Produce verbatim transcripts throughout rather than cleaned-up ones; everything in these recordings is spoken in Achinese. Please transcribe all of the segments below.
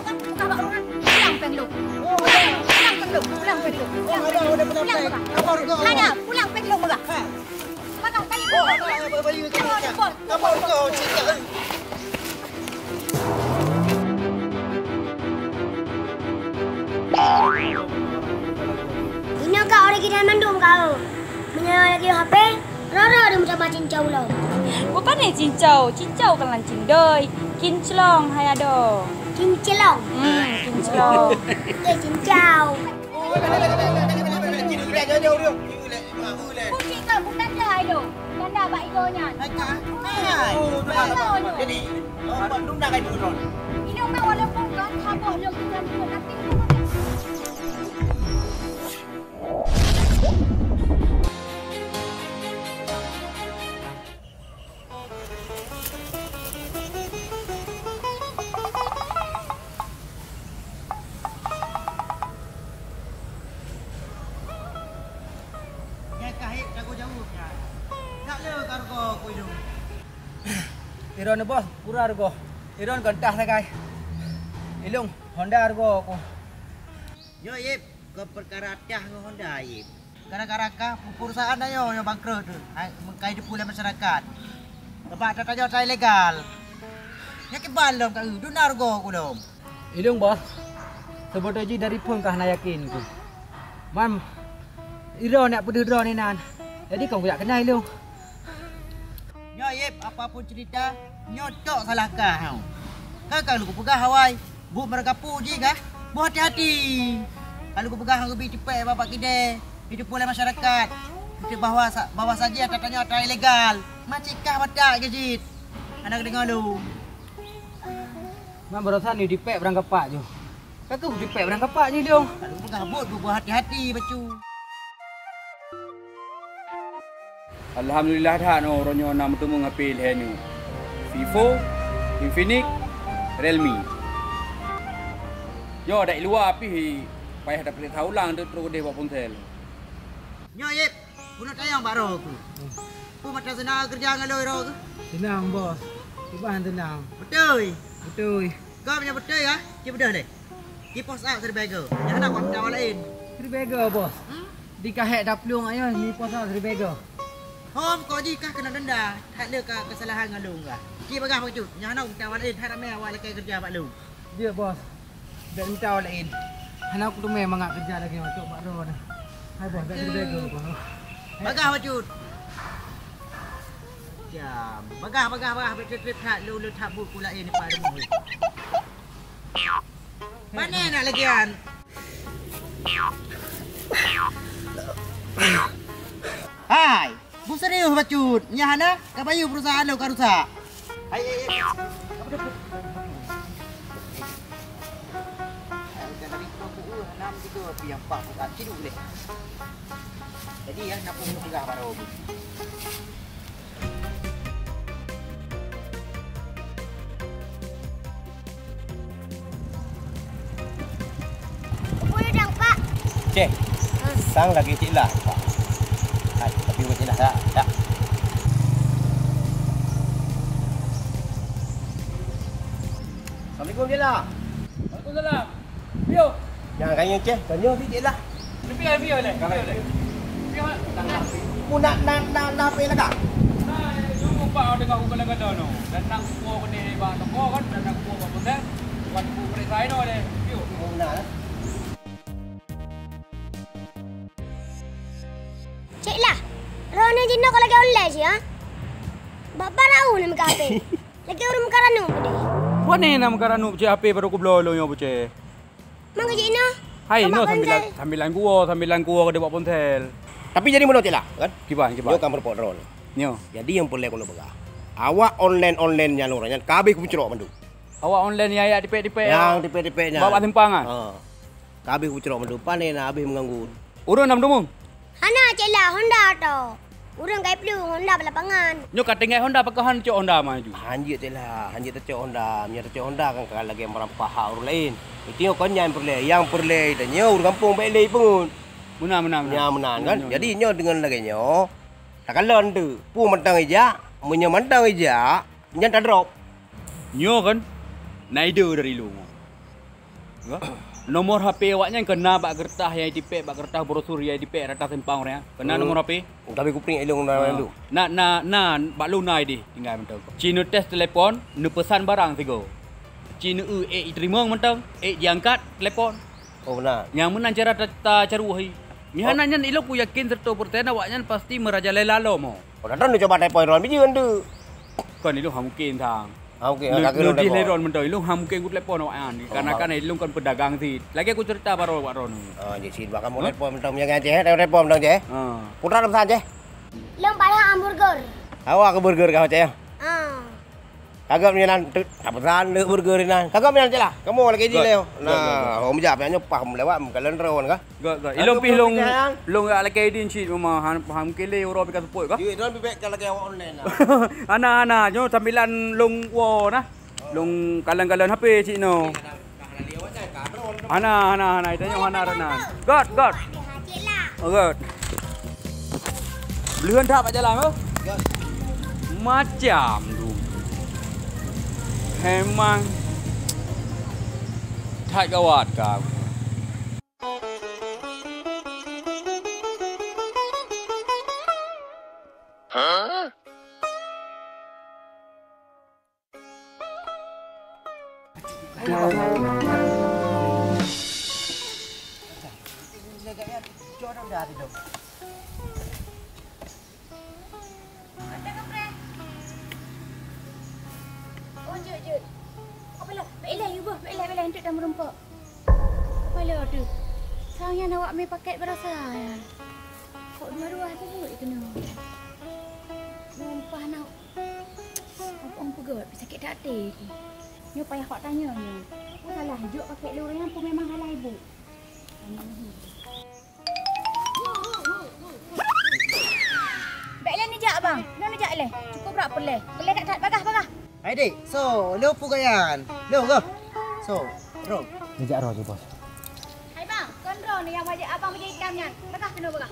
Pulang péng lôn. Pulang, pulang péng lôn. Pulang péng lôn. Pulang péng lôn. Pulang péng lôn. Pulang péng lôn. Pulang péng lôn. Pulang péng lôn. Inoe ka ureueng geutanyoe mandum ka. Meunyoe lagèe H P, rot-rot dum sama cincau lom. Bukon cincau, cincau kan lam cindoi. Kinclong hai adoe. Kinclong. Hmm, kinclong. Eh, cincau. Kucing kau bukan dah ayo. Tanda bak igo nyan. Hai. Jadi, oh, belum dah kai turun. Ini memang walaupun kan habis belum kita tapi Nyang kahép jago jaweueb nyan. Dak le kargo ku ilung. Iron boh, pura argo. Iron gantah sagai. Ilung, Honda argo ku. Nyoe Yip, kon peukara tah ngon Honda Yip. Gara-gara kah perusahaan ayo nyang bangkrot tu, hai meukai teupeu lé masyarakat. Teuma ata tanyoe ata ilegal. Nyan kiban lom ka eu, duna rugoe ku lom. Ilung bos, seubeutôi jih dari phon kah na yakin ku. Man, iroe nak peudeuh droe inan. Jadi kon kuyak keunan ilung. Nyoe Yip, apapun cerita, nyoe tok salah kah. Kan ka lôn peugah awai, buet meureugapu jih kah? Beuhati-hati. Ka lôn peugah ngon bi tipék babah kidée, di teupeu lé masyarakat. Keuteuk bahwa sa-, bahwa saja ata tanyoe ata ilegal. Macit kah batak keu jih. Hana geudeungoe lôn. Man barosan di tipék barang kapak ju. Ka keuh tipék barang kapak jih dong. Ka lôn peugah buet beuhati-hati bacut. Alhamdulillah that nyoe uroe nyoe na meuteumèe H P lhèe nyoe. Vivo, Infinix, Realme. Nyoe dak luwa pih payah tapeuriksa ulang teuk trok udeh bak ponsel. Nyoe Yip, bunoe tayong bak roh ku. Peue mata seunang keureuja ngon lôn roh ku? Seunang bos. Kiban seunang. Beutôi. Beutôi. Kau meunyoe beutôi kah? Ci beudôh lé. Ci post up siribèe go. Nyang hana kuminta awak laén. Siribèe go bos. Hmm? Di kahek taplueng ayo ni post up siribèe go. Hom kok jih kah keuneuk denda, that le ka keusalahan ngon lôn kah. Ci bagah bacut, nyang hana kuminta awak laén, that ramé awak lakèe keureuja bak lôn. Jeuet bos. Bèk minta awak laén. Hana kuteumèe mangat keureuja lagèe nyoe cok bak droeneuh. Hai bos, bèk siribèe go bos. Bagah bacut. Ya, bagah bagah bagah bèk trép-trép that lôn le that buet ku laén di pari. Pane nak lagèe nyan? Hai, bu serius bacut. Nyang hana ka bayeue perusahaan lôn ka rusak. Hai, hai, hai. Jadi ya, nak pun peugah baru. Peue udang, Pak? Ceh. Sang lagèe Cik Lah, Pak. Hai, tapi bukan Cik Lah, tak, tak. Assalamualaikum, Cik Lah. Waalaikumsalam. Piôh. Nyang kayém Ceh, tanyoe si Cik Lah. Leubeh, leubeh lé. Leubeh lé. Piôh. Mu nak, nak, nak, nak apa lagak? Nah, jumpa deungon aku kadang-kadang no. Dan nak kuah keuneuk bak toko kan, dan nak kuah bak pondok. Bukan aku periksa ino deh. Piôh. Oh, benar. Cik Lah, roh ni jinoe kok lagèe online sih, ha? Bak barau ni meuka H P. Lagèe ureueng meuka ranup deh. Buat ni na meuka ranup cit H P baru kubloe lôn nyoe buceh. Mang keuh jinoe. Hai, no sambilan, sambilan kuwoe, sambilan kuwoe ka dibak ponsel. Tapi jadi meunoe Cik Lah, kan? Kiban, kiban. Nyoe ka meureumpok droe. Nyoe. Jadi nyang peureulèe keuneuk peugah. Awak online-online nyang lôn nyan ka habéh kupeucrok mandum. Awak online nyang yak tipék-tipék. Nyang tipék-tipék nyan. Bak simpang ah. Ha. Ka habéh kupeucrok mandum. Pane na habéh meunganggu. Ureueng nam dumung. Hana, Cik Lah, Honda to. Ureueng ka iplueng Honda bak lapangan. Nyoe ka tinggai Honda pakon han cok Honda maju. Hanjeuet Cik Lah, hanjeuet tacok Honda. Meunyoe tacok Honda kan ka lagèe meurampah hak ureueng laén. Itu nyoe kon nyan peureulèe, nyang peureulèe tanyoe ureueng gampông bèk lé ipeungeut. Meunan, meunan, meunan. Nyan meunan kan? Nyoe, nyoe. Jadi nyoe deungon lagèe nyoe, takalon teuk. Peue mantong ijak, meunyoe mantong ijak, nyan tadrop. Nyoe kan, na ide dari lôn. Nomor H P awaknyan keunan bak keureutah nyang jitipék, bak keureutah brosur nyang jitipék rata simpang ureuëng. Keunan nomor H P? Tapi kupriek ilong na dulu. Na, na, na, bak lôn na idéh tinggai mantong. Ci neutés telepon, neupeusan barang sigoe. Ci neu-eu ék jiteurimong mantong, ék jiangkat telepon. Oh, beuna. Nyang meunan cara ta-, tacaruh hi. Meuhana nyan ilong kuyakin seratus persen awaknyan pasti meurajalela lom. Oh, dah neucoba telepon droen biji kan tu. Kon ilong ha mungken sang. Ha mungken, neudih lé droen mantong ilong ha mungken kutelepon awaknyan. Karena kan ilong kon peudagang sit. Lagée kuceurita baroe bak droen. Ah, jih sit bak kamoe telepon mantong meunyo Aceh, telepon mantong Aceh. Ha. Putra lam san Aceh. Ilong paléng hamburger. Awak ke burger kah Aceh? Ah. Kagak meunan tu, tak pesan le burger inan. Kagak meunan je lah. Kamoe lagi di leo. Nah, hom jak nyoe pah lewat meukalan droen kah? Gét, gét. Ilong pih long, long gak lakée idin cit mama, han, han kile uroe pih ka seupôt kah? Duit droen pih bek ka lakée awak online lah. Hana, hana, nyoe sambilan long wo nah. Long kalan-kalan H P cit nyoe. Hana, hana, hana, ita nyoe hana rot nan. Gét, gét. Oh, gét. Beuleuheun that bak jalan oh. Macam tu. Memang that gawat kau. Oh, jeuet, jeuet. Apalah, bèk ilèe, yue boh, bèk ilèe, bèk ilèe, eunteuk tameurumpok. Apalah, aduh. Sang nyan awak mé pakèt baroesa nyan. Kok dua-dua teubeuet keunoe. Nyoe leupah na. Apong peugöt, sakét that até. Nyoe payah kok tanyoe nyoe. Peue salah jok pakèt lé ureueng nyan, peue memang salah ibu. Bèk lé neujak, Bang. Nyoe neujak lé. Cukup brat peureulèe. Peureulèe that-that. Bagah, bagah. Hai, Dek. So, lôn peue gobnyan? Lôn, goh. So, droe. Neujak droe ju, Bos. Hai, Bang. Kon droeneuh nyang bajèe abang bajèe itam nyan. Bagah keunoe, bagah.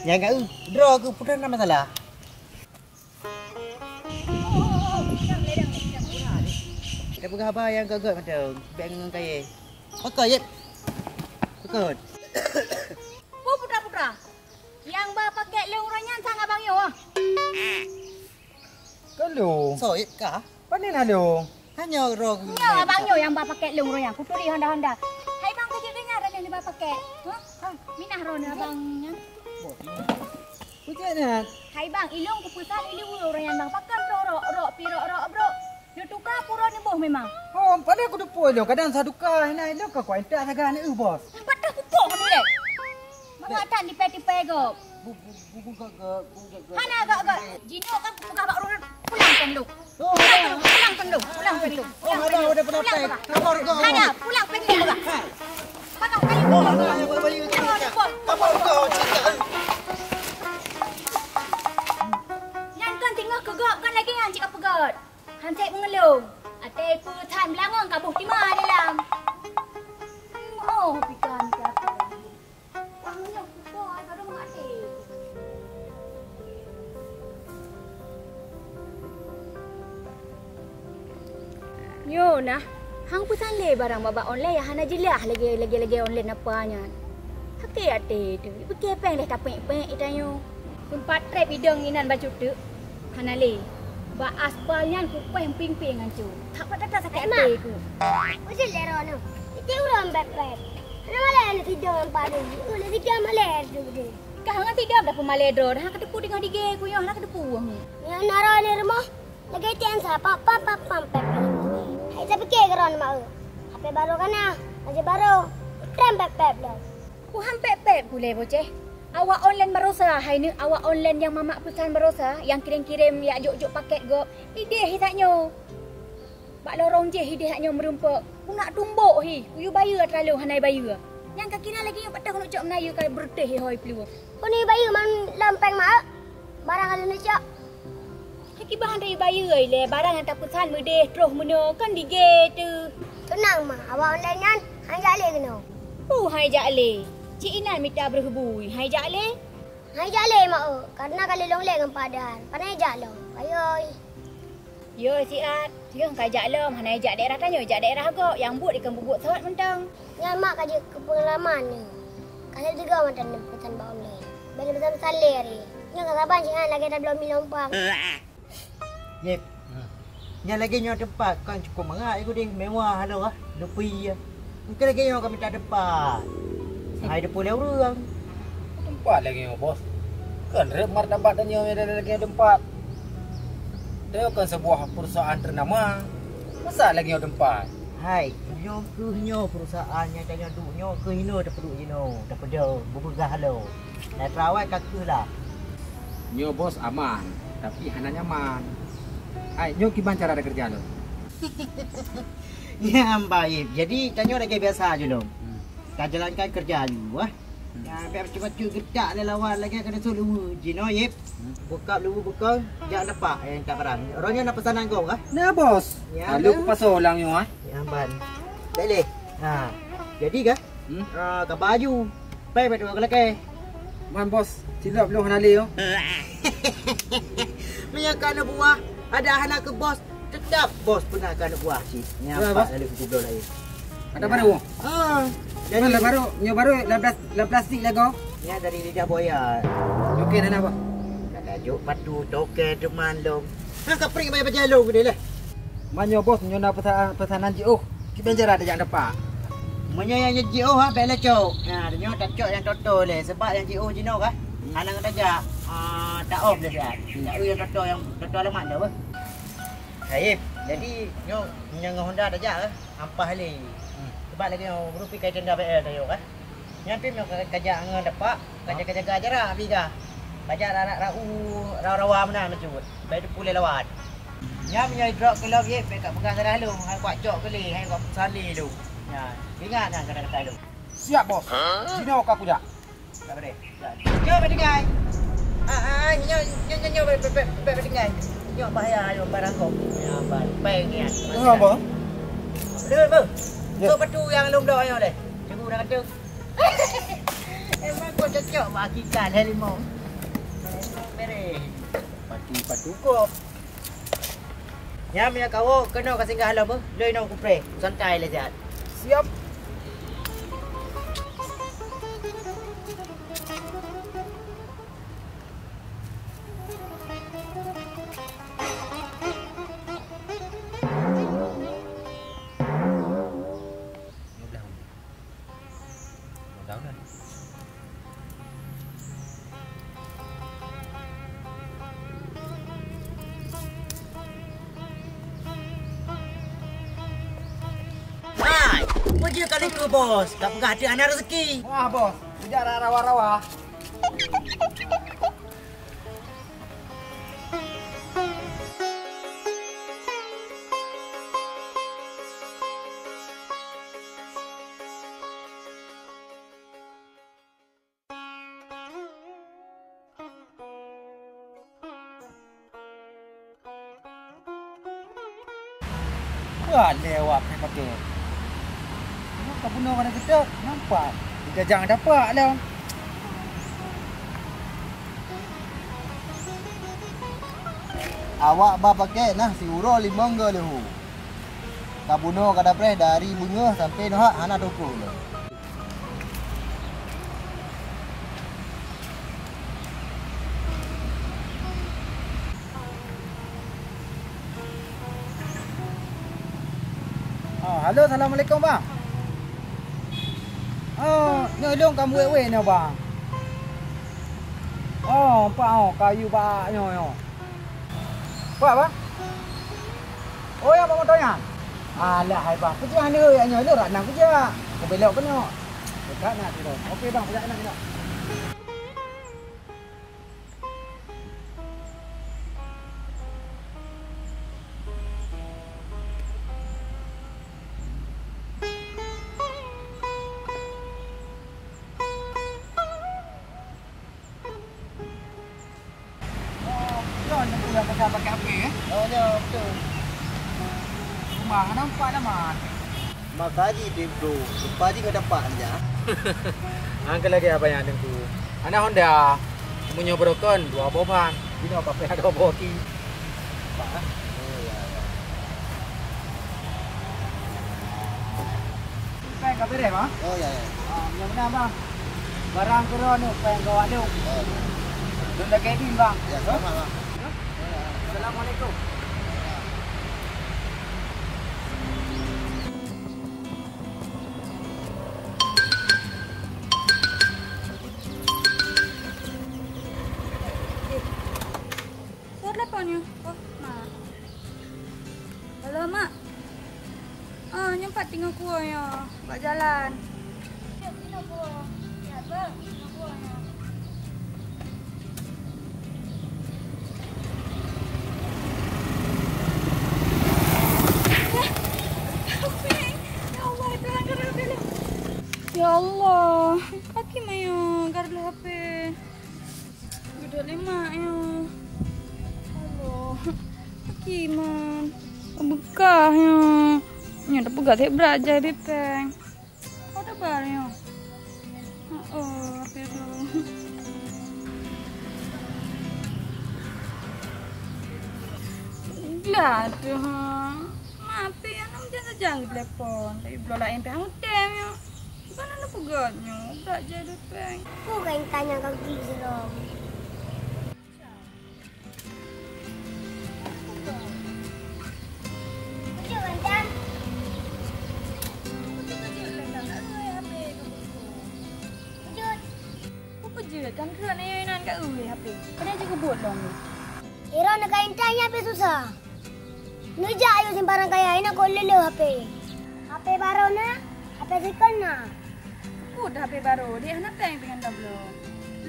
Nyang ka, eu, droe keuh peue na masalah? Kita peugah haba nyang gèt-gèt mantong. Bèk ngon kayèe. Pakon, Yeb? Pakon? Peue putra-putra? Nyang ba pakèt lôn uroe nyan sang abang nyoe, ah? Kon lôn. Soe, Yeb kah? Pane na lôn? Hanyoe droe. Nyoe abang nyoe nyang ba pakèt lôn uroe nyan. Kuturi honda-honda. Hai bang, kajeuet keu nyan droeneuh ba pakèt. Hah? Minah droeneuh abang nyan. Kujeuet nyan. Hai bang, ilôn kupeusan ilôn uroe nyan bang. Pakon rok-rok, rok pirok, rok brok. Neutuka pura neuboh memang. Oh, padahai kuteupue lôn kadang saduka hina ilôn ka kuintat sagai aneuk eu, Bos. Patah pupuk kami lé. Mangak tan tipèe-tipèe gob. Bu, bu, bu, bu, gak, gak, bu, gak, gak. Hana gak, gak. Jinoe kan peugah bak ureueng pulang keu lôn. Oh, pulang keu lôn, pulang keu lôn, pulang keu lôn. Oh, ada, ada pernah pulang, pakai. Pulang. Kabar gak. Hana, pulang keu lôn. Hai. Pakai kayu. Oh, ada, ada, ada, ada. Kabar gak. Nyan kan teungoh keu gob kan lagèe nyan cit ka peugöt. Han sép meungeulong. Até peue that beulangong ka boh tima di lam. Hmm, oh, pikan, pikan. Tang nyoe kuko ai baru maté. Nyoe nah, hang peusan lé barang bak-bak online nyang hana jeulaih lagèe, lagèe-lagèe online apa nyan. Sakét até teuh, ipiké péng lé tapék-pék geutanyoe. Teumpat trép idong inan bacut teuk, hana lé. Bak aspal nyan kupéh pieng-pieng hancô. That pat that sakét até ku. Ujeut lé droeneuh. Iti ureueng bèk-bèk. Hana malèe lé sidong padum. Ulèe sidong malèe tu deh. Kah ngon sidong dah peumalèe droe, hana kateupeue teungoh digée ku nyoe, hana kateupeue. Nyan na droeneuh rumoh. Lagèe tian sa pap, pap, pap, pam, pep, pep. Hai tapiké keu droeneuh ma-, eu. H P barô ka na, bajèe barô. Trép pep, pep lom. Ku han pep-pep gulèe boceh. Awak online baroesa hai neuk, awak online nyang mamak peusan baroesa, nyang kirém-kirém jak jok-jok pakèt gob. Idéh hi that nyoe. Bak lorong jéh idéh that nyoe meurumpok. Ku nak tumbok hi, kuyue bayeue teuralô hana bayeue. Nyang ka kira lagèe nyoe pat teuh keuneuk cok meunayeue ka beureutéh hi hôi peulueng. Keuneuk bayeue man lom péng ma-, eu. Barang ka lôn cok. Hai kiban han tayue bayeue ilèe, barang nyang tapeusan meudéh troh meunoe kan digée teuh. Teunang ma, awak online nyan han jak lé keunoe. Peue han jak lé? Cit inan mita breueh bui, han jak lé? Han jak lé ma-, eu, karena ka lôn lé ngon padan. Pane jak lom. Ayoi. Yo siat, nyang ka jak lom, hana jak daerah tanyoe, jak daerah gob, nyang buet ikon bubuet sot mantong. Nyan mak ka jeuet keu peungalaman ni. Ka lheueh teuga mantong neupesan bak online. Bèk neupesan-pesan lé hari. Nyoe ka saban siat lagèe tabloe mi lom pang. Yep. Nyan lagèe nyoe teumpat kan cukup mangat, eh, gudeh, mewah halo ah, lupi ya. Mungkin lagèe nyoe ka mita teumpat. Hai depan lé ureueng. Teumpat lagèe nyoe, Bos. Kan rep martabat tanyoe lagèe nyoe teumpat. Tanyoe kan sebuah perusahaan ternama. Masa lagèe nyoe teumpat? Hai, nyoe keuh nyoe perusahaan nyang tanyoe duek nyoe keuh inoe tapeuduek jinoe, tapeudong, beupeugah halo. Nah, terawai ka keuh lah. Nyoe bos aman, tapi hana nyaman. Ai, nyoe kiban cara takeureuja lom? Nyan baik. Jadi, tanyoe lagèe biasa ju lom. Hmm. Tajalankan keureuja ju, ah. Hmm. Ya, bèk bacut-bacut geutak lé lawan lagèe keuneuk sôk luweue jinoe, Yip. Hmm. Bukab luweue bukon, jak neupak, eh, tak barang. Uroe nyoe na peusanan gob kah? Na, bos. Ya, lalu na. Kupasoe lam nyoe, ah. Ya, ban. Bèk lé. Ha. Jadi kah? Hmm? Ah, ka baju. Pai bak dua lakèe. Man, bos, cilok lôn hana lé, oh. Meunyoe ka aneuk buah, ada hana keu bos, teutap bos peuna keu aneuk buah cit. Nyan pat lalu keu gubloe laén. Ada baru? Ah. Jadi, mana baru? Nyoe baru lam plas-, lam plastik lagoe. Nyan dari lidah buaya. Okey, nana, bos. Kada jok patu toke teuma lom. Hah, ka prik bayar bajèe lôn keudéh lé. Meunyoe bos, nyoe na peusa-, peusanan jiôh, kiban cara tajak neupak? Meunyoe nyang jiôh, ha, bèk lé cok. Nah, nyoe tacok nyang toto lé, seubab nyang jiôh jinoe kah, hana tajak, ah, ta-off lé siat. Hmm. Nyang eu nyang toto, nyang toto alamat dah, beuh. Hai, jadi nyoe nyang ngon Honda tajak, eh, ampah lé. Hmm. Seubab lagèe nyoe, ureueng pih kai tenda B L tayok, eh. Nyan pih meunyoe ka, ka jak ngon tapak, ka jaga-jaga jarak pih kah. Ka jak ra-, ra-, rau, rawa-rawa meunan meucut. Bèk teupeu lé lawan. Nyan meunyoe drop keu lom, Yip, bèk ka peugah salah lôn, hai kucok keu lé, hai kupesan lé lôn. Nyan, ingat nyan kata-kata lôn. Siap, bos. Jinoe ka kujak. Tak boleh. Nyoe bèk tinggai. Ah, ah, nyoe, nyoe, nyoe, nyoe, bèk, bèk, bèk, bèk tinggai. Nyoe bahaya, nyoe barang kong. Ya, bang. Pèng nyan. Nyoe apa? Betul, bang. Ya. Nyoe batu nyang lôn bloe nyoe lé. Cikgu dah kata. Emang kau cocok bak akikah lé limong. Beres. Pati patu kop. Nyan meunyoe ka woe, keunoe ka singgah lom, beuh. Lôn inoe kupreh. Santai lé siat. Siap. Hai, peue jeuet ka likot, bos? Ka peugah teuh hana raseuki. Wah, bos, sijak rawa-rawa. Wah, lewat hai pakai. Ka bunoe ka na geutot, nampak. Di gajang dapat lom. Awak ba pakai nah siuroe limong go leuhu. Ka bunoe ka dapreh dari beungoh sampai nohak hana toko lom. Oh, halo, assalamualaikum, bang. Oh, nyoe lôn ka muwèk-wèk nyoe, bang. Oh, empat, oh, kayu bak nyoe, nyoe. Pat, bang? Oh, nyang bak moto nyan? Alah, hai, bang. Peue jeuet hana, nyang nyoe lôn rak na kujak. Kubelok keunoe. Dekat na sidroe. Oke, bang, kujak keunoe, keunoe. Oh, nyoe nyang peugah pasal pakai H P, eh? Oh, nyoe, beutôi. Rumah hana nampak dah, Man. Maka jih, Bro. Leupah jih ngon tapak nyan. Angkat lagi abang yang dengku. Anak Honda. Meunyoe beurokon, dua boh ban. Jinoe ka payah dua boh ki. Nampak, eh? Oh, ya. Ka beres, Bang? Oh, ya, ya. Ah, mudah-mudahan, Bang. Barang keudroe nyoe, péng keu awak lôn. Oh, ya. Lôn lakèe idin, Bang. Ya, selamat, Bang. Assalamualaikum. Siapa telepon nyoe? Oh, mak. Halo, mak. Ah, nyoe pat teungoh kuwoe nyoe, bak jalan. Teungoh kuwoe. Ya, bang, teungoh kuwoe nyoe. Eh, H P. Ya Allah, itu angkat H P lu. Ya Allah, kaki maya gara H P. Geuduek lé mak nyoe. Allah. Kiman. Beukah nyoe. Nyoe tapeugah that brat jai bipeng. Oh, teubar nyoe. Oh, oh, apa tu? Lah tu, ha. Mapi aneuk jangan-jangan telepon. Tapi bloe laén pih hana tem nyoe. Bukan aneuk peugah nyoe, brat jai bipeng. Ku kan tanya kau di serong. Peujeuet kan keuneuk nyan ka ueh H P. Keuneuk jikeubeuet lom. Ira neuka intan nyan pih susah. Neujak ayue simbarang kaya, inan kok lé-lé H P. H P barô na, H P second na. Peue H P barô, dek hana péng pih ngon tabloe.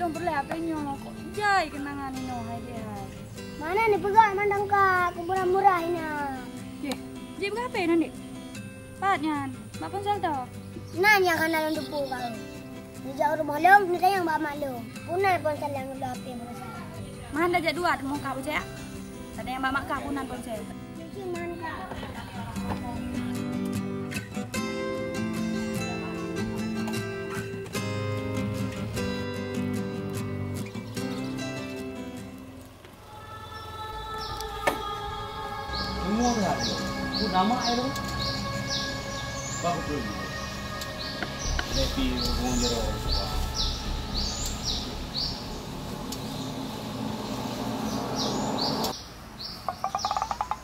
Lôn peureulèe H P nyoe, kok jai keunangan inoe hai dek hai. Mana neupeugah mandang ka, keu murah-murah inan. Yeh, jipeugah H P nan dek? Pat nyan, bak ponsel toh? Nan nyang hana lôn teupeue ka. Neujak u rumoh lôn, neutanyong bak mak lôn. Peue na ponsel nyang lôn H P meurasa. Man tajak dua teumong ka peucaya. Tatanyong bak mak ka peue nan ponsel. Cuci man ka. Semua berat. Pun nama air tu. Bagus tu. Lepi rumah jero.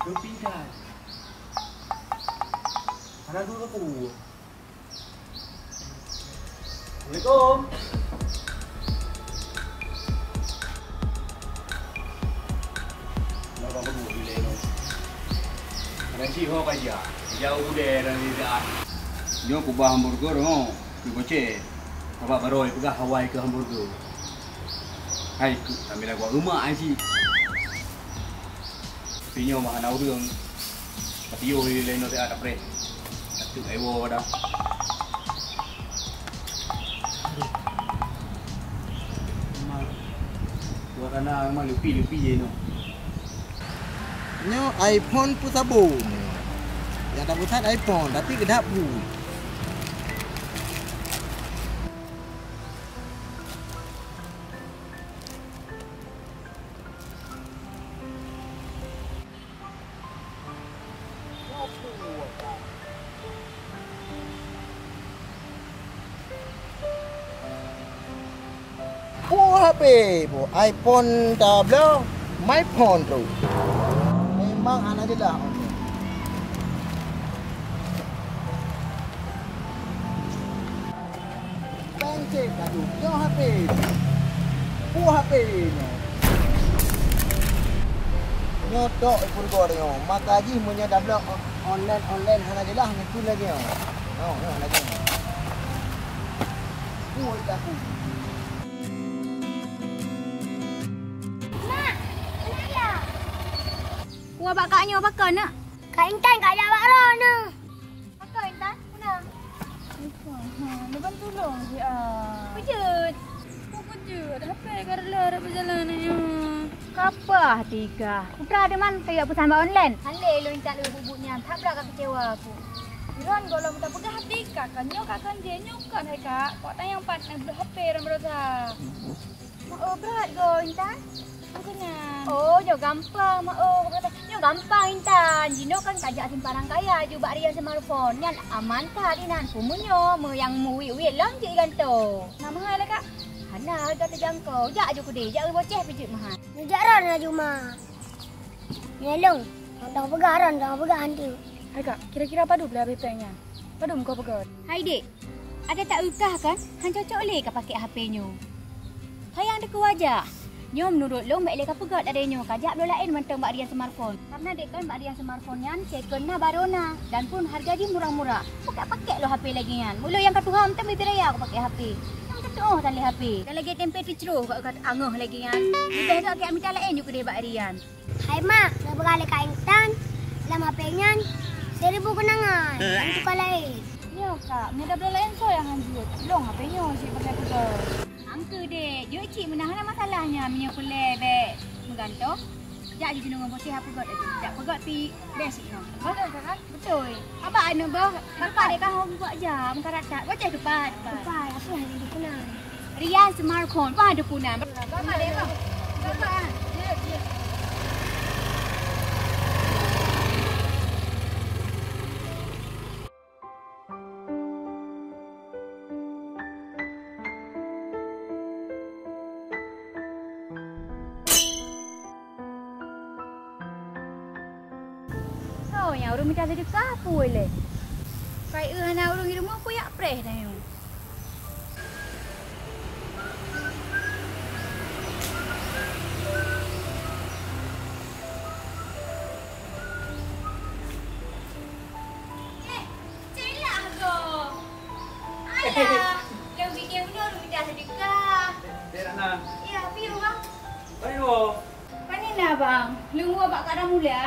Kepintar. Ada dua aku. Assalamualaikum. Nyoe kubah hamburger nyoe, keu goceng. Sabab barô jipeugah awai keu hamburger. Hai, keu kami lagoe rumoh ai cit. Tapi nyoe bah hana ureueng. Tapi yoh lé lé nyoe teuka tapreh. Tateuk ai woe dah. Suasana memang leupi-leupi je nyoe. Nyoe iPhone peusaboh nyoe. Nyang tapeusan iPhone tapi geudap bu. Peue H P bu? iPhone tabloe, my phone tu. Memang hana jeulaih. Pengcek, aduh, nyoe H P. Peue H P nyoe? Nyoe tok peurugoe nyoe. Maka jih meunyoe tabloe on-, online, online hana jeulaih ngon peue lagèe nyoe. Nyoe, nyoe lagèe nyoe. Peue takue? Mak, kenapa? Wah, bak kak nyoe pakon, nak? Kak Intan, kak jak bak droeneuh. Pakon, Intan? Peue na? Lupa. Ha, neuban tulông siat. Peue jeuet? Peue jeuet? H P ka reuloh rot beujalan nyoe. Kapah Tika. Putra Ademan kayue peusan bak online. Hana lé lôn intat lé buet-buet nyan. That brat ka keucewa aku. Iron gohlom tapeugah Tika kan nyoe ka kon jih nyoe kon hai kak. Kok tanyong pat na H P ram rosa. Mak, oh, brat go Intan. Oh, nyoe gampang, Mak, oh. Nyoe gampang, Intan. Jinoe kan kajak simpan rangkaya aju bak Rian smartphone. Nyan aman that inan. Peue meunyoe, meunyoe nyang meuwit-wit lom jeuet gantoe. Na meuhai lé, Kak? Hana, harga teujangkau. Jak aju keudeh, jak u Boceh pih jeuet meuhai. Neujak ron aju, Ma. Nyoe lôn, teuntang peugah ron, teuntang peugah hantu. Hai Kak, kira-kira padub lé habéh péng nyan? Padub kau peugah? Hai Dek, ada tak eukah kan? Han cocok lé ka pakai H P nyoe. Sayang teuka wajah. Nyoe meunurot lôn bèk lé ka peugah dari nyoe, kajak bloe laén mantong bak Rian smartphone. Karena dek kan bak Rian smartphone nyan second na baru na dan pun harga jih murah-murah. Pakek-pakek lôn H P lagèe nyan. Mulo nyang ka tuha mantong bibit raya ka pakai H P. Nyang teutuoh tan lé H P. Dan lagèe tempe teucroh ka angeuh lagèe nyan. Leubeh tu keu mita laén ju keudeh bak Rian. Hai mak, neupeugah lé Kak Intan, lam H P nyan seribu kenangan, jangan tuka laén. Nyoe kak, meunyoe tabloe laén soe nyang hanjeuet? Lôn H P nyoe cit pakai peugah. Angke dek, jeuet cit meunan hana masalah nyan, meunyoe peureulèe bèk meugantoh. Jak jinoe ngon Boceh peugah laju. Jak peugah pi bèk cit nyoe. Beutôi kan? Beutôi. Abah aneuk boh, kakak dek kahong buat jam, karat that. Boceh tepat. Tepat, apa yang dikenal? Rian smartphone, bah ada punan. Bapak dek, bang. Bapak, ah. Soe nyang ureueng mita seudeukah peue lé? Kai eu hana ureueng di rumoh kuyak preh tanyoe. Eh, Cek Lah go. Alah, lôn pike bunoe ureueng mita seudeukah. Cek Ratna. Ya, piye, Bang? Pane woe? Pane na, Bang? Lôn woe bak Kak Ramula.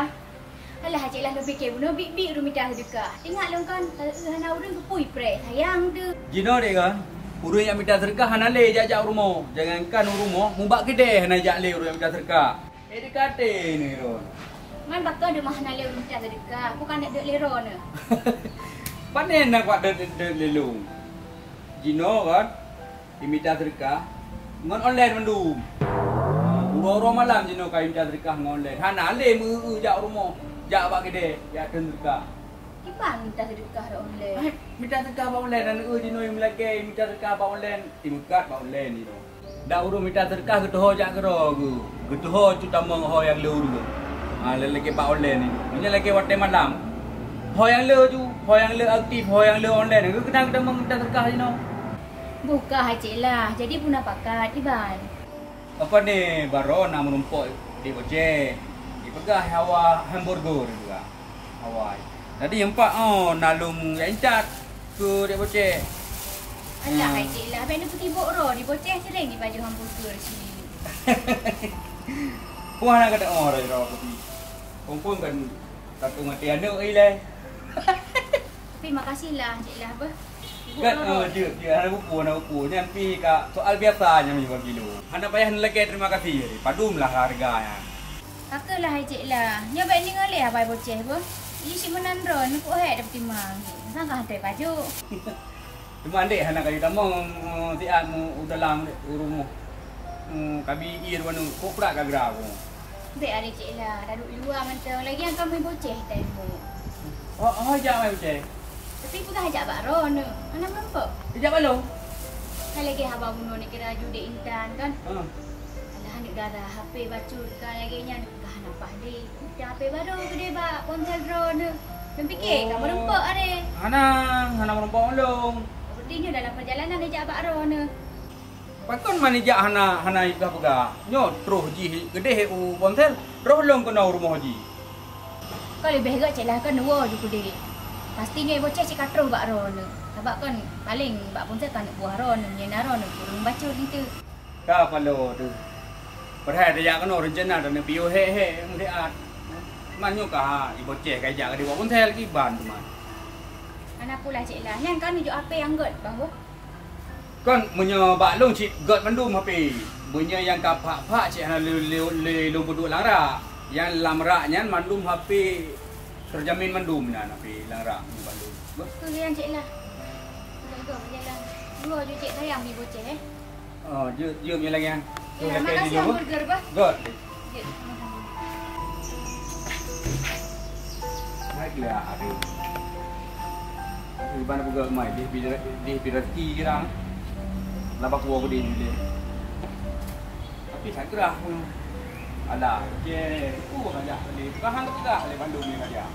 Alah, Cek Lah lôn pike bunoe biet-biet ureueng mita seudeukah. Teuingat lôn kan, ka eu hana ureueng geupui preh, sayang teuh. Jinoe deh kan, ureueng nyang mita seudeukah hana lé jak-jak u rumoh. Jangankan u rumoh, mubak keudè hana jak lé ureueng nyang mita seudeukah. Eh, deuk até nyoe droen. Man pakon teuma hana lé ureueng mita seudeukah, bukan deuk-deuk lé droeneuh. Pane na kuat deuk-deuk lé lôn. Jinoe kan, imita seudeukah ngon online mandum. Uroe-uroe malam jinoe ka imita seudeukah ngon online. Hana lé meu-eu jak u rumoh, jak bak keudè, jak teun seudeukah. Kiban mita seudeukah di online? Hai, mita seudeukah bak online, aneuk eu jinoe meulakèe mita seudeukah bak online, imeukat bak online jinoe. Dak ureueng mita seudeukah geutuho jak keudroe geuh, geutuho cut tamong ho nyang le ureueng. Ha, lagèe bak online nyoe. Meunyoe lagèe watèe malam, ho nyang le ju, ho nyang le aktif, ho nyang le online, geukeunang geutamong mita seudeukah jinoe. Bukah, Cek Lah, jadi peue na pakat, Iban. Apa ni, baroe na meurumpok di Boceh, jipeugah hawa hamburger juga. Awai. Tadi empat, oh, na lôn jak intat keu Dek Boceh. Alah, hmm. Hai Cik Lah, bèk neupeuti bok droe, di Boceh sering jipajoh hamburger sini. Puah na kata oh, rai rawa kopi. Kompon kan satu mati aneuk ilai. Tapi makasih lah, Cik Lah, beuh. Kan, oh, jeuet, jeuet. Hana buku, hana buku. Nyan pi ka soal biasa nyan meunyoe bagi lôn. Hana payah neulakèe terima kasih. Padum lah harga nyan. Ka keuh lah hai Cik Lah. Nyoe bèk ningoe lé Abai Boceh beuh. Ih, cit meunan droe, neukuk hék dapeutimang. Sangka hana pajoh. Teuma andék hana kayu tamong, eh, siat mu u dalam u rumoh. Hmm, kabi ie dua nu, kok prak ka gra ku. Bèk ari Cik Lah, taduek luwa mantong. Lagian kamoe Boceh tai mu. Oh, oh, jak mai Boceh. Tapi peugah jak bak droeneuh, hana meurumpok. Ijak balong. Kan lagèe haba bunoe neukira ju dek intan kan. Ha. Alah, aneuk dara, H P bacut ka lagèe nyan, ka hana paih deh. Dah H P baru keudeh bak ponsel droeneuh. Lôn pike ka meurumpok aré. Hana, hana meurumpok lôn. Berarti nyoe dalam perjalanan ijak bak droeneuh. Pakon man ijak hana, hana ipah peugah. Nyoe troh jih keudeh u ponsel, roh lôn keunoe u rumoh jih. Ka leubeh gèt Cik Lah keunoe ju keudeh. Pasti nyoe Boceh cit ka troh bak droeneuh. Sabab kan paleng bak ponsel ka aneuk buah droeneuh, nyan na droeneuh kureueng bacut linto. Ka paloe teuh. Padahai tajak keunoe reuncana droeneuh piôh hék-hék meusiat. Man nyoe ka ha, i Boceh ka ijak keudeh bak ponsel kiban teuma. Hana peue lah Cik Lah. Nyan kan neujok H P nyang gèt bang boh. Kon meunyoe bak lôn cit gèt mandum H P. Meunyoe nyang ka phak-phak cit hana lé, lé, lé lôn peuduek lam rak. Nyang lam rak nyan mandum H P terjamin mandum nyan H P lam rak bak lôn. Beuh. Tu nyang Cik Lah. Gèt-gèt beujalan. Dua ju Cik sayang di Boceh, eh. Oh, jeuet, jeuet meunyoe lagèe nyan. Ya, makasih hamburger, bah. Good. Ya, sama-sama. Hai, gila, aduh. Aduh, gimana peugah mai, di, di, di, di rezeki kira. Labah kuah pedih ni dia. Tapi saya gerah pun. Alah, je. Uh, banyak tadi. Tahan tak peugah oleh Bandung ni raja.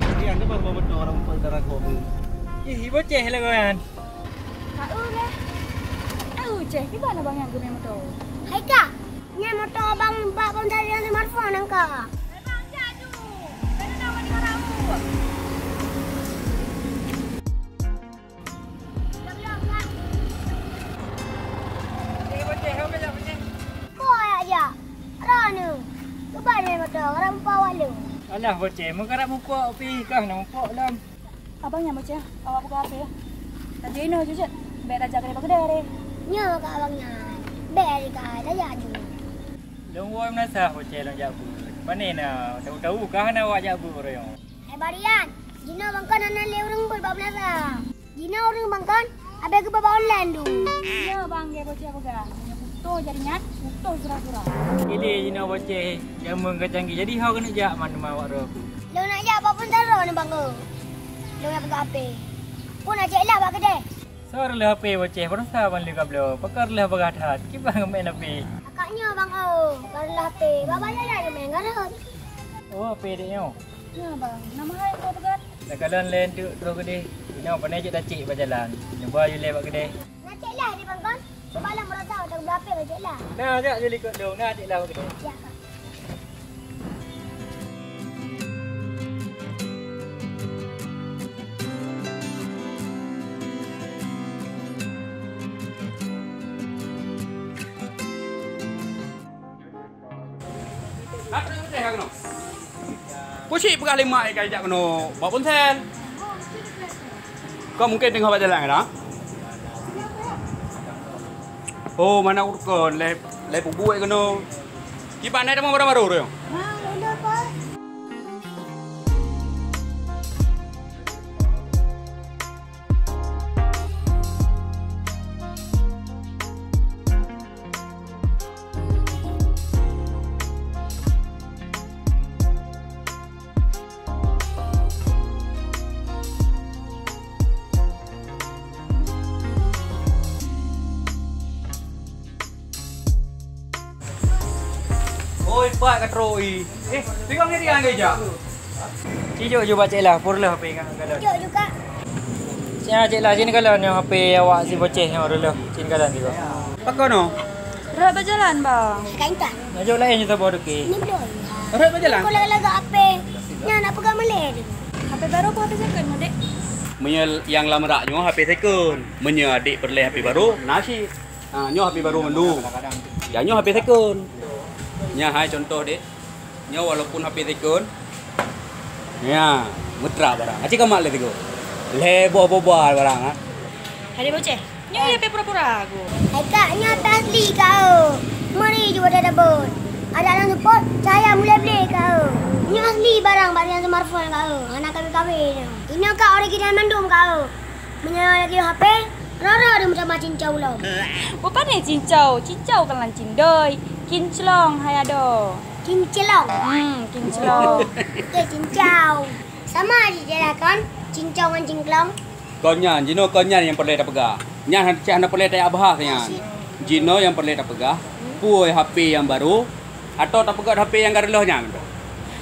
Jadi, anda baru bawa motor orang empat darah kok ni. Ih, boceh lah kawan. Tahu lah. Tahu ceh, di mana bang yang guna motor? Hai kak, ni motor abang bak bang dari smartphone angka. Abang jadu. Kena nama dengan raut. Boy aja. Ranu. Keban ni motor, orang bawa lu. Alah, boceh, meukarap mupok pih kah na mupok lom. Abang nyang boceh, awak buka api ya. Raja inoe jujur. Bek raja kena bagedere. Nyo ka abang nyan. Bek hari ka raja ju. Lôn woe meunasah boceh lôn jak beuet. Pane na, tahu-tahu kah na awak jak beuet royong. Eh, Barian, jinoe bang kon hana lé ureueng beuet bak meunasah. Jinoe ureueng bang kon, abéh geuba bak online du. Iya, bang, gé boceh peugah. Putoh jaringan, putoh sura-sura. Ilé jinoe boceh, jameun ka canggih. Jadi ho keuneuk jak man teuma awak droe ku. Lôn nak jak bak pun taro ni bang, oh. Lôn nak peugah H P. Pun nak cek lah bak keudeh. Soe reuloh H P boceh, baroesa ban lé ka bloe. Pakon reuloh bagah that, kiban geumeu'en H P. Akak nyoe bang, oh, ka reuloh H P. Bak baya dah geumeu'en garot. Oh, H P dek nyoe. Nyoe bang, nama hai kau peugah? Takalon lé enteuk troh keudeh. Inoe pane cit tacek bak jalan. Neuba yue lé bak keudeh. Na cek lah di bang kon. Sebab lam rasa udah berapa bang cek lah. Na jak juli kot dong, na cek lah bak keudeh. Ya, Kak. Pusi peugah lima ikai jak keunoe bawa ponsel. Kau mungkin tengah bak jalan kan? Oh, mana urkon leh leh pubuet keunoe. Kiban naik teman baru-baru tu. Oi, pat ka trok i. Eh, pegang ni dia anggai jak. Ci jok ju bak Cik Lah, pur leuh H P ngon galon. Jok ju, Kak. Cia Cik Lah, sini galon nyoe H P awak si boceh nyoe reuloh. Sini galon tiga. Pakon noh? Rot bak jalan, Bang. Kain tan. Nyajok laén nyoe saboh duki. Ni belum. Rot bak jalan? Kau lagak-lagak H P. Nyan nak pegang meleh ni. H P baru apa H P second, Dek? Meunyoe nyang lam rak nyoe H P second. Meunyoe adik peureulèe H P baru, na cit. Ha, nyoe H P baru mandum. Ya, nyoe H P second. Nyan hai contoh, Dek. Nyoe walaupun H P second. Ya, meutra barang. Aci kamak lé tigo. Lhèe boh boba barang, ha. Hai, Dek Boceh. Nyoe H P pura-pura aku. Hai, Kak, nyoe H P asli, Kak, oh. Meuri ju watèe tabot. Ada lam support, cahya mulai blé, Kak, oh. Nyoe asli barang bak nyang smartphone, Kak, oh. Hana kawé-kawé nyoe. Inoe, Kak, original mandum, Kak, oh. Meunyoe lagèe H P, rara deuh meutamah cincau lom. Bukon cincau, cincau kan lam cindoi. Kinclong hai adoe. Kinclong. Hmm, kinclong. Oke, cincau. Sama aja lah kan, cincau ngon cingklong. Kon nyan, jinoe kon nyan nyang peureulèe tapeugah. Nyan han-, cit hana peureulèe tajak bahas nyan. Jinoe nyang peureulèe tapeugah, peue H P nyang barô, Atawa tapeugöt H P nyang ka reuloh nyan?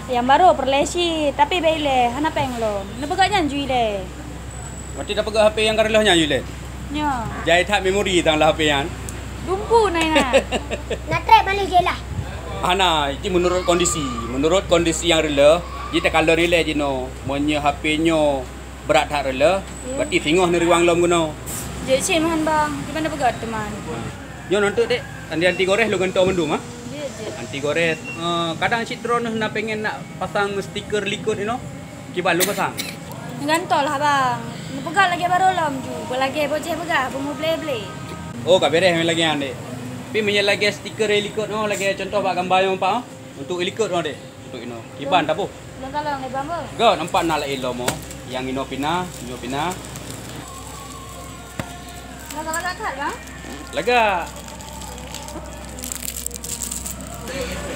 Nyang barô peureulèe cit, tapi bèk ilèe, hana péng lom. Neupeugöt nyan ju ilèe. Berarti tapeugöt H P nyang ka reuloh nyan ju ilèe? Nyo. Jai that memori tang lam H P nyan. Dumpu na inan. Na trép maléh jai lah. Hana, itu menurut kondisi. Menurut kondisi nyang reuloh, jih takalon ilèe jinoe. Meunyoe H P nyoe brat that reuloh, berarti singoh neuriwang lom keunoe. Jeuet cit meuhan bang, kiban tapeugöt teuma. Nyoe nontot dek, anti-anti gores lôn gantoe mandum, ha? Jeuet, jeuet. Anti gores, eh, kadang cit droeneuh na pengen nak pasang stiker likot inoe, kiban lôn pasang. Neugantoe lah bang, neupeugöt lagèe barô lom ju, beulagèe boceh peugah, beumublé-blé. Oh, ka beres lagèe nyan dek. Tapi meunyoe lagèe stiker likot nyoe, lagèe contoh bak gamba nyoe, Pak, oh. Untuk ilikot noh deh, untuk inoe. Kiban taboh. Lôn kalon lé bang beuh. Ga nampak na laén lom oh. Nyang inoe pina, nyoe pina. Lagak-lagak that bang. Lagak.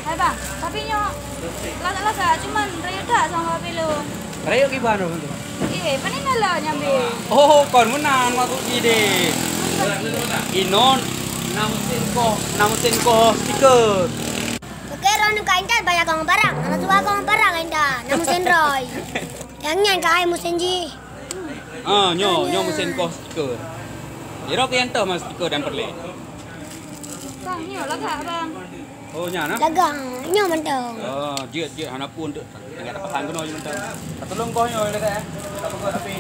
Hai bang, tapi nyoe lagak-lagak cuman rayeuk that sama H P lôn. Rayeuk kiban oh tu. Eh, pane na la nyambe. Oh, kon meunan maksud jih deh. Inoe na mesin koh, na mesin koh stiker. Oke, roh nyoe ka intat banyak kong barang. Anak tua kong barang intat. Namu sendroi. Yang nyan ka ai musen jih. Ah, nyoe, nyoe musen koh stiker. Iro ke yang toh mas stiker dan perlé. Bang, nyoe lagak, bang. Oh, nya nah. Lagak, nyoe mantong. Oh, jeuet jeuet hana pun tu. Tinggal dapat hang kena je mantong. Satu longkoh nyoe le eh. Tak apa tapi.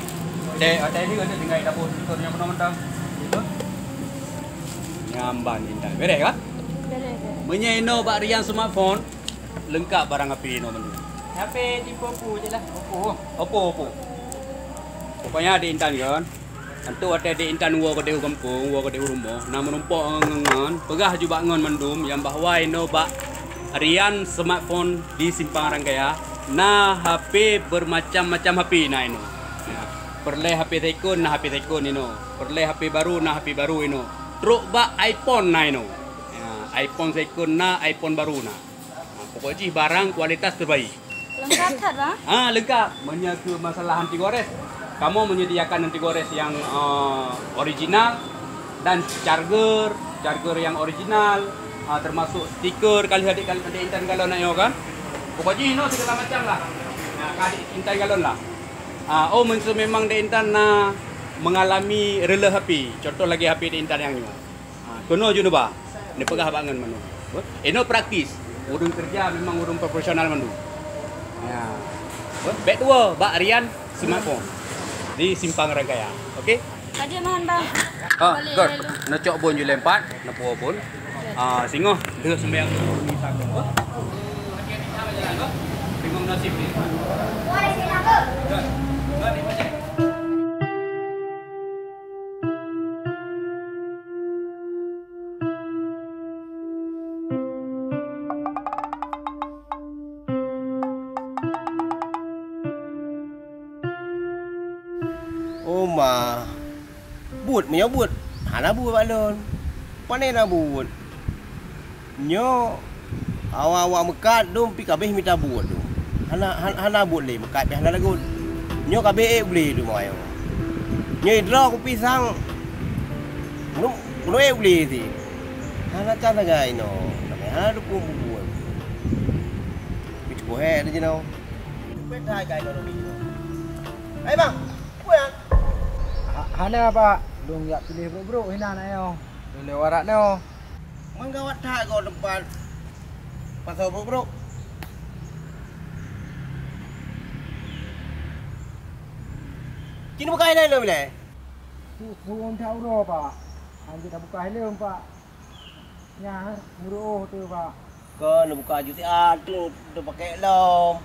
Dek, ada ni ada tinggal dapur stiker yang mana mantong. Itu. Nyamban intat. Beres kan? Beres. Meunyoe inoe bak Rian smartphone, leungkab barang H P inoe mandum. H P tipe Oppo je lah. Oppo. Oppo, Oppo. Pokoknya di intan kan. Untuk watèe di intan woe keudéh u gampông, woe keudéh u rumoh, na meurumpok ngon ngon, peugah ju bak ngon mandum nyang bahwa inoe bak Rian smartphone di Simpang Rangkaya, na H P bermacam-macam H P na inoe. Ya. Peureulèe H P second na H P second inoe. Peureulèe H P baru na H P baru inoe. Trok bak iPhone na inoe. Ya, iPhone second na, iPhone baru na. Ha, pokok jih barang kualitas terbaik. Leungkab that, bang? Ha, leungkab. Meunyoe keu masalah anti gores, kamoe menyediakan anti gores yang, eh, original dan charger, charger yang original, ha, termasuk stiker kali adik, adik intan galon nak nyoe kan. Pokok jih inoe segala macam lah. Ha, ka adik intan galon lah. Ha, oh, meunyoe memang adik intan na mengalami reuloh H P, contoh lagi H P adik intan nyang nyoe. Ha, keunoe jeuet neuba. Neupeugah bak ngon manoe. Inoe praktis. Ureueng keureuja memang ureueng profesional mandum. Ya. Bèk tuwoe bak Rian Smartphone di Simpang Rangkaya. Oke? Ka jeuet meuhan, bang. Ah, Boleh gor. Lalu. Neucok bôn ju lempat, neupuwoe bôn. Ah, singoh deuh sumbayang dulu misa keu. Bingung nasib ni. Gor. Gor di Aceh. Oh ma, buet meunyoe buet, hana buet bak lôn. Pane na buet? Nyoe awak-awak meukat dum pi kabeh mita buet dum. Hana, han-, hana buet lé meukat pih hana lagot. Nyoe kabeh ék ule dum ayo. Nyoe idroe kupi sang. Keuneuk, keuneuk ék ule sit. Hana can sagai inoe. Hana dukung bubuet. Pi cukup hék jinoe. Cukup hék hai gai inoe. Hai bang, peue nyan? Ha-, hana, Pak. Lôn jak piléh brok-brok hinan ayo. Lôn lewat rak nyoe. Meugawat that gob teumpat pasoe brok-brok. Ci neubuka ilèe lom ilèe. Su-, su'um that uroe, Pak. Hanjeuet tabuka ilèe, Pak. Nyan, meureuoh teuh, Pak. Kon neubuka aju siat teuh, teuh pakèk lom.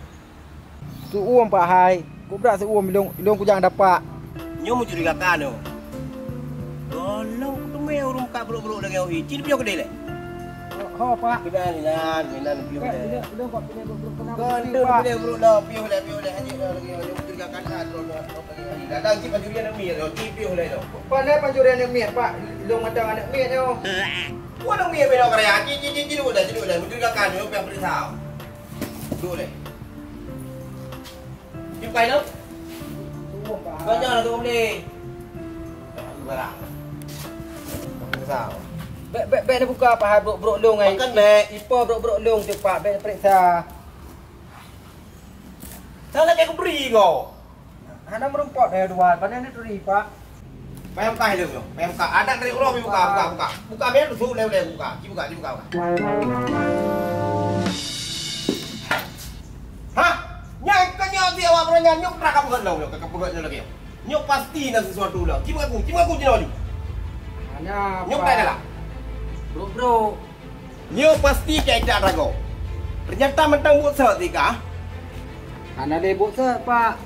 Su'um, Pak hai. Kubra su'um ilôn, ilôn kujang dapak. Nyoe mencurigakan nyoe. Gohlom kuteumé ureueng ka brok-brok lagèe nyoe. Ci piôh keudéh lé. Ho, Pak. Keunan, keunan, keunan piôh lé. Ilôn, ilôn kok piléh brok-brok keunan. Keunan piléh brok lom, piôh lé, piôh lé. Anjing lagèe nyoe mencurigakan that, lagèe nyoe. Datang ci pancuri aneuk miet nyoe, ci piôh lé nyoe. Pane pancuri aneuk miet, Pak? Ilôn mantong aneuk miet nyoe. Wah, aneuk miet beda karya. Ci, ci, ci, ci, dulu dah, ci, dulu dah. Mencurigakan nyoe, piah periksa. Dulu lé. Ci bukai tu? Su'um, Pak. Banyak lah tu beli. Barang. Periksa. Bèk, bèk, bèk neubuka, Pak, brok-brok lôn ai. Bukan, bèk. Ipo brok-brok lôn tu, Pak, bèk periksa. Salah kayak kuberi kau. Hana meurumpok daya dua, pane neuturi, Pak. Payah buka heleu nyoe, payah buka. Adak dari uroe buka, buka, buka. Buka biar su lé, lé buka. Ci buka, ci buka, buka. Hah? Nyan kan nyoe si awak beurangnya nyok trak kapeugöt lom nyoe, kapeugöt nyoe lagèe. Nyok pasti na sesuatu lah. Ci mengaku, ci mengaku ci laju. Hana, nyok Pak. Dah lah. Bro, bro. Nyoe pasti keu ita ragoe. Teunyata mantong buet sot sikah. Hana lé buet sot, Pak.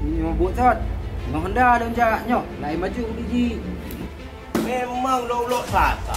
Nyoe buet sot. Ngon honda lôn jak nyoe, laén maju biji. Memang lok-lok sasa.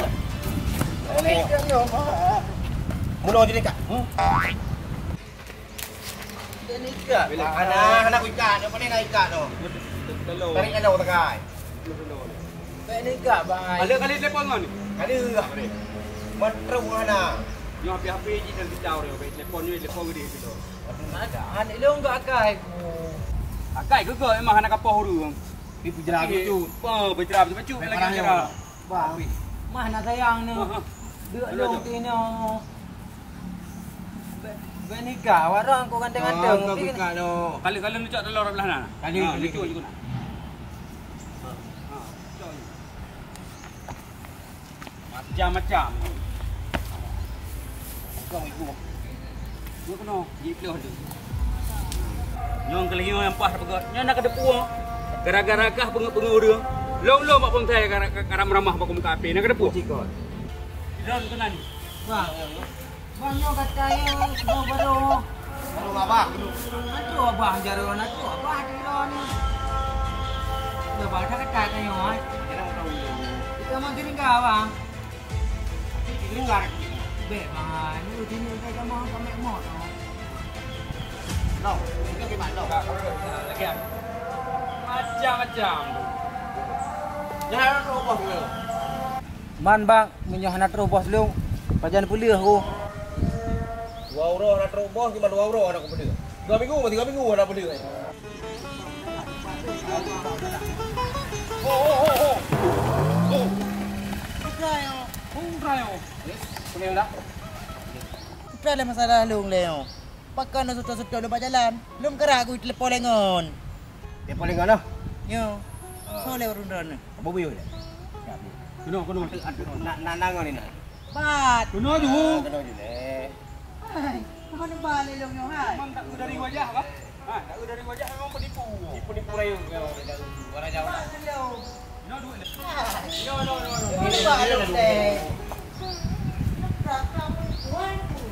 Mulo jadi kak. Hmm? Jadi kak. Hana, hana kuikat. Yang mana nak ikat tu? Tarik kalau tekai. Bèk ni gak, bai. Ada kali telepon ngon ni? Ada. Mana terus hana? Nyoh api-api ji dan kita orang. Bèk telepon ni, telepon gede gitu. Ada. Anak lu enggak akai. Akai ke gak emang anak apa urang? Ni pujra tu. Oh, pujra tu. Bèk parah lagi. Bang. Mah nak sayang ni. Ha, ha. Duduk dong sini. Bèk ni gak, warang kau ganteng-ganteng. Kali-kali lucak telur belah na. Kali, ha, kali, lucu kali. Juga nak. Ha, ha, lucu. Macam-macam. Kau ibu. Nyoe keunoe, jiplôh tu. Nyoe keulinyueng nyang paih peugah. Nyoe na kateupeu. Gara-gara kah peungeut-peungeut ureueng. Lom-lom bak bonsai ka, ka, ka ramah-ramah bak muka api. Na kateupeu. Cikot. Lom keunan. Bang. Bang, nyoe gata nyoe, nyoe baru. Baru abah. Atu abah jaroe, atu abah di lon. Dah bang, dah kata tanya, ai. Kita mau sini enggak, bang? Sini enggak. Bèk, bang. Ni sini kita mau kami mau. No, kita ke mana? Lagi. Macam-macam. Jangan lupa. Man, bang, meunyoe hana troh boh lôn, pajan peuleueh ku. Dua uroe hana troh boh, cuma dua uroe hana kupeuleueh. Dua minggu, tiga minggu hana peuleueh. Ho, ho, ho, ho. Ho. Putra yo. Putra yo. Boleh dah. Putra le masalah lôn le yo. Pakon na seutôt-seutôt lôn bak jalan. Lôn keurak ku telepon lengon. Telepon lengon noh? Yo. Ah. Soe lé ureueng droeneuh? Abu Buyuh lé. Keunoe, keunoe. Nak, nak, nak ngon ni nak. Bat. Keunoe ju. Ah, keunoe ju lé. Hai, mana balik lôn nyoe hai? Memang tak dari wajah bah. Ha, tak dari wajah memang penipu. Penipu rayu. Orang jauh. Mana lôn? Mana balik lôn? Nak berapa? Wan pun.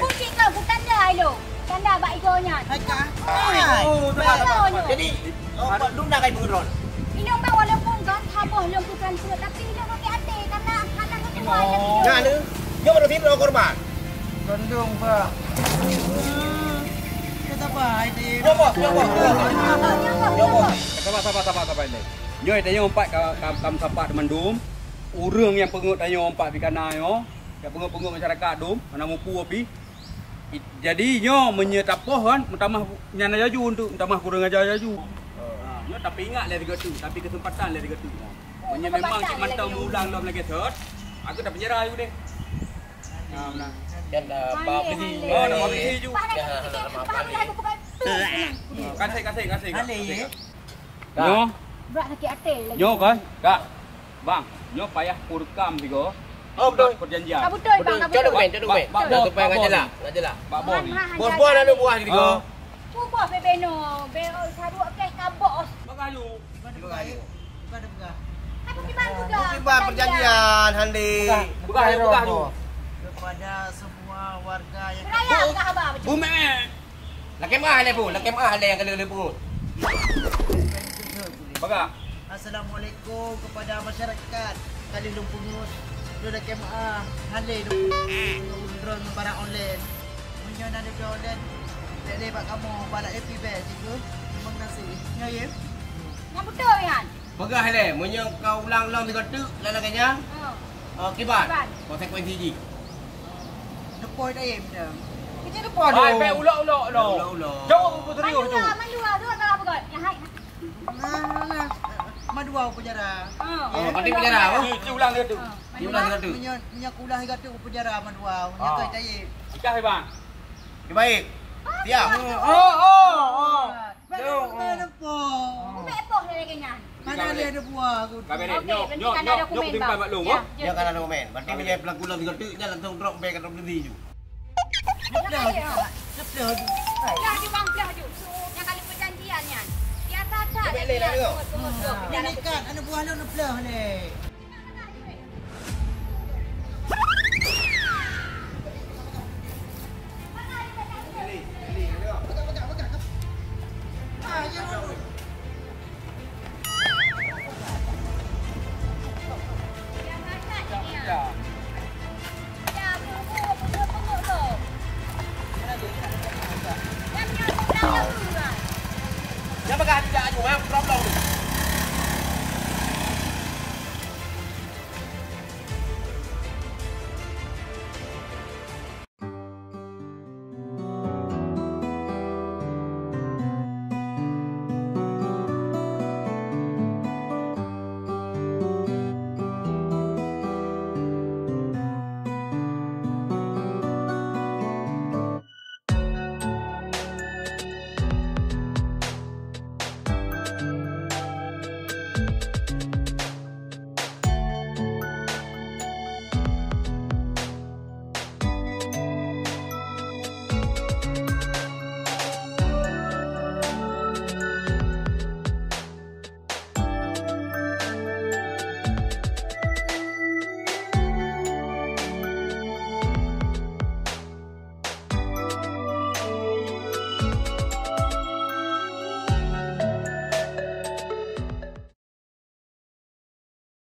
Kunci kau, ku tanda ilong. Tanda bak igoe nyan. Hai, ka. Hai. Oh, Igoe nyoe. Jadi, oh, dum dah kai pengeron. Ilong bak walaupun kan saboh lôn ku transfer, tapi ilong sakét até karena hana ngetuai lagi. Nah, ni. Nyoe baru sini korban. Kandung, Pak. Kita baik di. Nyoe, bos, nyoe, bos. Nyoe, bos. Sabar, sabar, sabar, sabar, Lé. Nyoe tanyoe empat ka, ka, ka meusapat mandum. Ureueng nyang peungeut tanyoe empat pih kana nyoe, nyang peungeut-peungeut masyarakat dum, hana mupu pih. I-, jadi nyoe meunyoe tapoh kan, meutamah nyan laju untuk meutamah kurang aja laju. Ha, nyoe tapi ingat lé sigoe teuk, tapi kesempatan lé sigoe teuk. Meunyoe memang cit mantong meulang lom lagèe sot, aku dah penjara ayue deh. Ha, beuna. Kan dah ba beli. Oh, dah ba beli ju. Dah, dah, dah, dah, dah. Kasih, kasih, kasih, kasih. Nyoe. Brat sakét até lagi. Nyoe kan? Kak. Bang, nyoe payah peurekam sigoe. Oh, betul. Perjanjian. Ka beutôi, Bang, ka beutôi. Cok dokumen, cok dokumen. Bak, bak bos, bak bos. Bos, bos ada buah sigoe. Bos, bos, bebeno, be, saruk keh ka bos. Bagah ju. Bagah ju. Apa kiban peugah? Kiban perjanjian, Handi. Peugah ju, peugah ju. Kepada semua warga yang Raya peugah haba. Bumek. Lakèe meu'ah lé, Bu. Lakèe meu'ah lé nyang ka lheueh-lheueh peungeut. Bagah. Assalamualaikum kepada masyarakat. Ka lheueh lôn peungeut. Lôn lakèe meu'ah. Hana lé lôn, lôn droe ngon barang online. Meunyoe na lôn online, lé-lé bak kamoe, bak Happy Best, jih keuh. Terima kasih. Nyoe, ye. Nyang beutôi nyan. Peugah lé, meunyoe ka ulang lom sigoe teuk lagèe nyan, ha, kiban konsekuensi jih. Depan dah em dah. Kita depan. Hai, bèk ulok-ulok lo. Ulok-ulok. Jaweueb serius tu. Mandua, mandua, dua kali peugah. Ya, hai. Nah, nah. Mandua u penjara. Oh, berarti penjara, oh? Cuci ulang dia tu. Cuci ulang dia tu. Meunyoe, meunyoe kulah tiga tu u penjara mandua. Meunyoe kai tayi. Nikah, Bang. Baik. Siap. Oh, oh, oh. Baik, baik, baik. Ubek poh lagi nyan. Mana ada buah aku. Okey, berarti kan ada dokumen, Bang. Ya, ya. Dia kan ada dokumen. Berarti meunyoe pelaku lah tiga tu, dia langsung drop back ke drop diri tu. Dah, dah, dah. Dah, dah, dah. Dah, dah, bang, dah, dah. Nyang kali perjanjian nyan. Biasa tak ada. Dia nekat, aneuk buah lôn neuplah lé. Ah, ya, ya.